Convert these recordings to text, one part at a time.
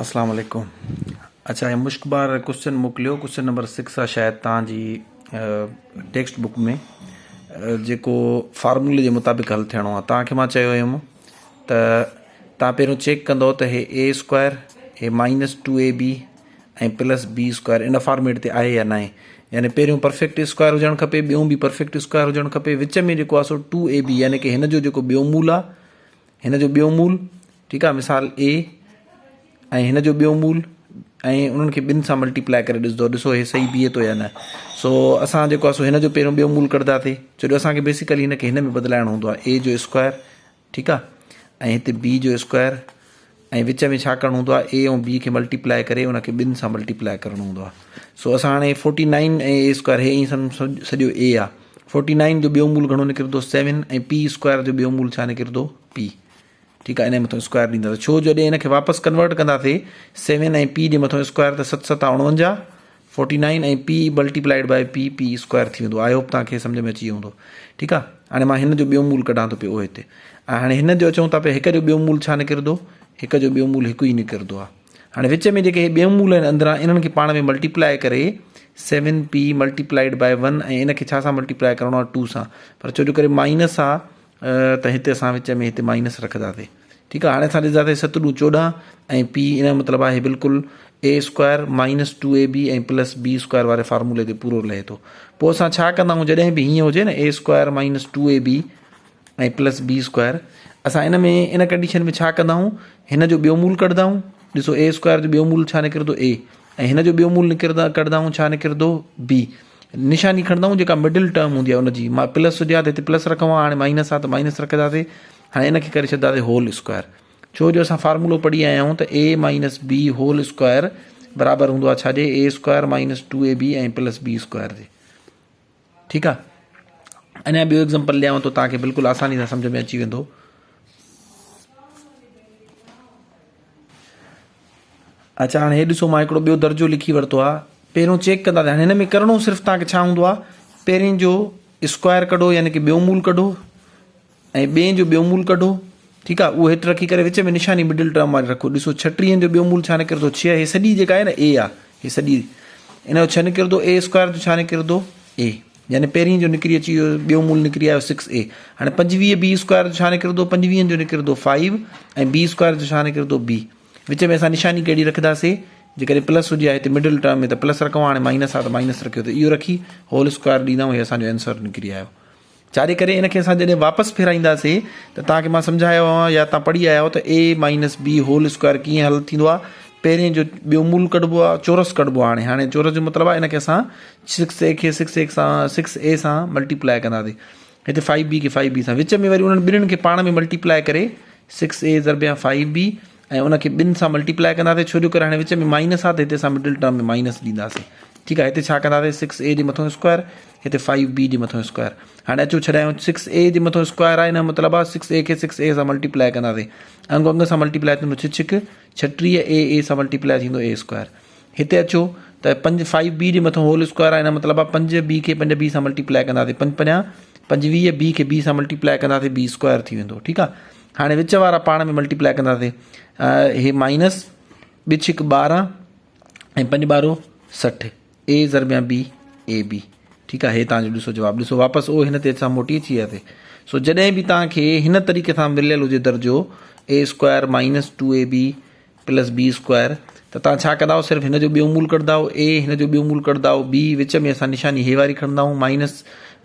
اسلام عليڪم اڇا هي مشڪبار ڪوشچن موڪليو ڪوشچن نمبر 6 آ شايد تان جي ٽيڪسٽ بڪ ۾ جيڪو فارمولي جي مطابق حل ٿيڻو آ تان کي مان چيو هيم ته تان پهريون چيڪ ڪندو ته هي اي اسڪوائر هي minus two A B ۽ plus B square in format تي آهي يا ناهي يعني پهريون پرفيڪٽ اسڪوائر هجڻ کپي ٻيون به پرفيڪٽ اسڪوائر هجڻ کپي وچ ۾ جيڪو آ سو ٽو اي بي يعني ڪي هن جو جيڪو ٻيو مول آ هن جو ٻيو مول ٺيڪ آ مثال اي ۽ هن جو ٻيو مول ۽ انهن کي ٻن سان ملٽيپلائي ڪري ڏسندو ڏسو هي صحيح بيهي ٿو يا نه سو اسان جيڪو آ سو هن جو پهريون ٻيو مول ڪڍنداسي ڇو جو اسان کي بيسيڪلي هن کي هن ۾ بدلائڻو هوندو آ اي جو اسڪوائر ٺيڪ آ ۽ هتي بي جو اسڪوائر ۽ وچ ۾ ڇا ڪرڻو هوندو آ اي ۽ بي کي ملٽيپلائي ڪري ان کي ٻن سان ملٽيپلائي ڪرڻو هوندو آ سو اسان هاڻي 49 ۽ اي اسڪوائر هي ائين سڄو اي آ 49 جو ٻيو مول گهڻو نڪرندو 7 ۽ پي اسڪوائر جو ٻيو مول ڇا نڪرندو پي ٺيڪ آهي ان جي مٿان اسڪوائر ڏينداسين ڇو جڏهن ان کي واپس ڪنورٽ ڪنداسين سيون ۽ پي جي مٿان اسڪوائر ته ست ستا 49 forty nine ۽ P multiplied by P P square ٿي ويندو I hope توهان کي سمجھ ۾ اچي ويو هوندو ٺيڪ آهي هاڻي مان هن جو ٻيو مول ڪڍان ٿو پيو اهو هتي ۽ هاڻي هن جو اچون ٿا پيا هڪ جو ٻيو مول ڇا نڪرندو هڪ جو ٻيو مول هڪ ئي نڪرندو آهي هاڻي وچ ۾ جيڪي ٻيو مول آهن اندران انهن کي پاڻ ۾ ملٽيپلائي ڪري سيون پي ملٽيپلائيڊ بائي ون ۽ ان کي ڇا سان ملٽيپلائي ڪرڻو آهي ٽو سان پر ڇو جو ڪري مائنس آهي ته هتي اسان وچ ۾ هتي مائنس رکنداسين ٺيڪ آهي هاڻي اسان ڏسنداسين ست ڏون چوڏهن ۽ پي ان جو مطلب آهي بلڪل A square minus two A B ۽ plus B square واري فارمولي تي پورو لهي ٿو پوء اسان ڇا ڪندا آهيون جڏهن به هيئن هجي نه A square minus two A B ۽ plus B square اسان ان ۾ ان ڪنڊيشن ۾ ڇا ڪندا آهيون هن جو ٻيو مول ڪڍندا آهيون ڏسو اي اسڪوائر جو ٻيو مول ڇا نڪرندو اي ۽ هن جو ٻيو مول نڪرندا ڪڍندا آهيون ڇا نڪرندو بي نشاني کڻندا آهيون جيڪا مڊل ٽرم هوندي آهي ان جي ما پلس هجي ها ته هتي پلس رکون ها هاڻي مائنس آهي ته مائنس رکنداسي هاڻي ان کي ڪري ڇڏنداسي هول اسڪوائر ڇو جو اسان فارمولو پڙهي آيا آهيون ته A minus B whole square برابر هوندو آهي ڇا جي A square minus two A B ۽ plus B square جي ٺيڪ آهي اڃا ٻيو ايگزامپل ڏيانو ٿو توهان کي بلڪل آساني سان سمجھ ۾ اچي ويندو اچا هاڻي هي ڏسو مان هڪڙو ٻيو درجو لکي ورتو آهي پهريون چيڪ ڪندا هاڻي هن ۾ ڪرڻو صرف توهان کي ڇا هوندو آهي پهرين جو اسڪوائر ڪڍو يعني ڪي ٻيو مول ڪڍو ۽ ٻئي جو ٻيو مول ڪڍو ٺيڪ آهي اهو هيٺ رکي ڪري وچ ۾ نشاني مڊل ٽرم واري رکو ڏسو ڇٽيهن جو ٻيو مول ڇا نڪرندو ڇهه هي سڄي جيڪا آهي نه اي آهي هي سڄي ان جو ڇهه نڪرندو اي اسڪوائر جو ڇا نڪرندو اي يعني پهرين جو نڪري اچي ويو ٻيو مول نڪري آيو سڪس اي هاڻي پنجويهه بي اسڪوائر جو ڇا نڪرندو پنجويهن جو نڪرندو فائيو ۽ بي اسڪوائر جو ڇا نڪرندو بي وچ ۾ اسان نشاني ڪهڙي رکنداسي جيڪڏهن پلس هجي ها هتي مڊل ٽرم ۾ ته پلس رکون ها هاڻي مائنس آ ته مائنس رکيو ته اهو رکي هول اسڪوائر ڏيندا آهيون هي اسان جو آنسر نڪري آيو ڇاجي ڪري ان کي اسان جڏهن واپس ڦيرائينداسي ته توهان کي مان سمجهايو آهيان يا توهان پڙهي آيا آهيو ته A minus B whole square ڪيئن حل ٿيندو آهي پهرين جو ٻيو مول ڪڍبو آهي چورس ڪڍبو آهي هاڻي هاڻي چورس جو مطلب آهي ان کي اسان سڪس اي کي سڪس اي سان سڪس اي سان ملٽيپلائي ڪنداسي هتي فائيو بي کي فائيو بي سان وچ ۾ وري انهن ٻنهن کي پاڻ ۾ ملٽيپلائي ڪري سڪس اي ضرب فائيو بي ۽ ان کي ٻن سان ملٽيپلائي ڪنداسين ڇو جو ڪري هاڻي وچ ۾ مائنس آهي ته هتي اسان مڊل ٽرم ۾ مائنس ڏينداسين ٺيڪ آهي هتي ڇا ڪنداسين سڪس اي جي مٿو اسڪوائر هتي فائيو بي جي مٿو اسڪوائر هاڻي اچو ڇڏايون سڪس اي جي مٿو اسڪوائر آهي ان جو مطلب آهي سڪس اي کي سڪس اي سان ملٽيپلائي ڪنداسين انگ انگ سان ملٽيپلائي ٿيندو ڇهه ڇڪ ڇٽيهه اي اي سان ملٽيپلائي ٿيندو اي اسڪوائر هتي اچو ته پنج فائيو بي جي مٿو هول اسڪوائر آهي ان جو مطلب آهي پنج بي کي پنج بي سان ملٽيپلائي ڪنداسين پنج پنجا پنجويهه بي کي بي سان ملٽيپلائي ڪنداسين بي اسڪوائر ٿي ويندو ٺيڪ آهي هاڻي وچ وارا پاڻ ۾ ملٽيپلائي ڪنداسين هي مائنس ٻه ڇڪ ٻارهن ۽ پنج ٻارو 60 اي ضربيان بي اي بي ٺيڪ آهي هي تان جو ڏسو جواب ڏسو واپس او هن تي اسان موٽي اچي وياسي سو جڏهن به تان کي هن طريقي سان مليل هجي درجو A square minus two A B plus B square ته تان ڇا ڪندا صرف هن جو ٻيو مول ڪڍندا اي هن جو ٻيو مول ڪڍندا بي وچ ۾ اسان نشاني هي واري کڻندا آهيون مائنس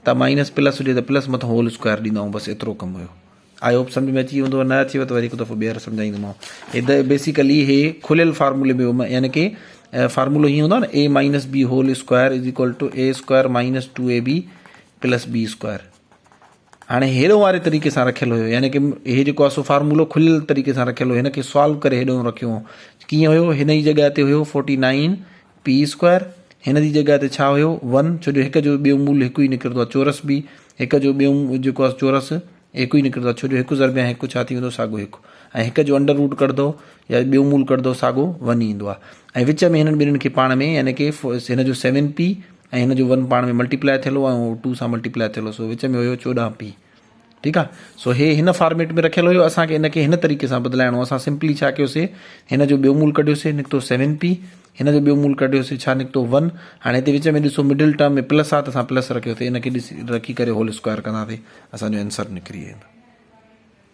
ته مائنس پلس هجي ته پلس مٿان هول اسڪوائر ڏيندا آهيون بس ايترو ڪم هيو I hope سمجھ ۾ اچي ويندو نه اچيو ته وري هڪ دفعو ٻيهر سمجھائيندومانو هي بيسيڪلي هي کليل فارمولي ۾ يعني ڪي فارمولو هيئن هوندو آهي نه A minus B whole square is equal to A square minus two A B plus B square هاڻي هيڏو واري طريقي سان رکيل هيو يعني ڪي هي جيڪو آهي سو فارمولو کليل طريقي سان رکيل هيو هن کي سالو ڪري هيڏو رکيو هو ڪيئن هيو هن جي جڳهه تي هيو 49 پي اسڪوائر هن جي جڳهه تي ڇا هيو 1 ڇو جو هڪ جو ٻيو مول هڪ ئي نڪرندو آهي چورس به هڪ جو ٻيو جيڪو آهي چورس هڪ ئي نڪرندو آهي ڇو جو هڪ ضرب يا هڪ ڇا ٿي ويندو ساڳو هڪ ۽ هڪ جو انڊر روٽ ڪڍندو يا ٻيو مول ڪڍندو ساڳو ون ايندو آهي ۽ وچ ۾ هنن ٻنهن کي پاڻ ۾ يعني ڪي هن جو سيون پي ۽ هن جو ون پاڻ ۾ ملٽيپلائي ٿيل هو ۽ ٽو سان ملٽيپلائي ٿيل هو سو وچ ۾ هيو چوڏهن پي. ٺيڪ آ سو هي هن فارميٽ ۾ رکيل هيو اسان کي ان کي هن طريقي سان بدلائڻو اسان سمپلي ڇا ڪيوسي هن جو ٻيو مول ڪڍيوسي نڪتو سيون پي هن جو ٻيو مول ڪڍيوسي ڇا نڪتو ون هاڻي هتي وچ ۾ ڏسو مڊل ٽرم ۾ پلس آ ته اسان پلس رکيوسي ان کي ڏسي رکي ڪري هول اسڪوائر ڪنداسي اسان جو آنسر نڪري ويندو.